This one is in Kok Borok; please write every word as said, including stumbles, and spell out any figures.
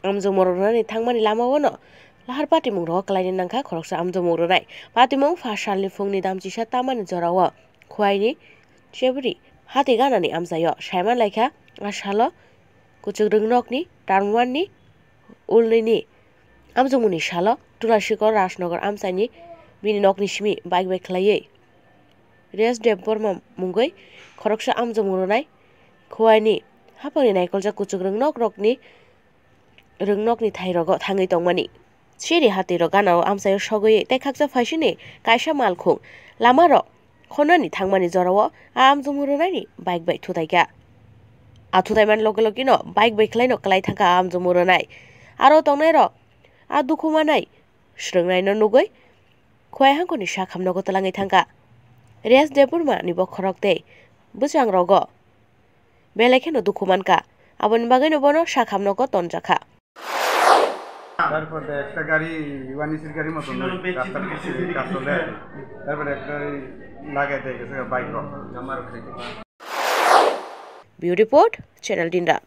Amjongmung rwnani thangmani lamao no lahar patimung rogo kwlaina nangkha khoroksa amjongmung rwnai. Patimung pha salni phungni damchisa tamani jorao Khwaini Chebri hati ganani amchaio saiman laikha. A salo kuchuk rwngnokni tarmwanni ulnini amjongmungni salo Tulasikor Rajnagar amchaini bini nokni simi bike bai khlaiwi Res Debbarma mungwi khoroksa amjongmung rwnai Khwaini hapangni naikoljak kuchuk rwngnok rokni rwngnokni thairogo thangwi tongmani. Chini hatirok ganao amchaio sogwi tei khaksa phaisini kaisa malkhung lamarok khonani thangmani jorao a amjongmung rwnaini bike bai thutaikha. A thutaimani loge logeno bike bai khlaino kwlai thangkha a amjongmung rwnai. Aro tongnairok a dukhu manai swrwngnaino nugwi Khwai hangkoni sak hamnogo twlangwi thangkha. Res Debbarma ni bokhorok tei bwskangrogo belai kheno dukhu mankha, aboni bagwino bono sak hamnogo tonjakha. তারপরে একটা গাড়ি ওয়ান ইসির গাড়ি মতন রাস্তার পাশে কাজ চলে আর কি। তারপরে একটা গাড়ি লাগাই দিয়ে গেছে bike. Bureau Report, Channel Dinrat.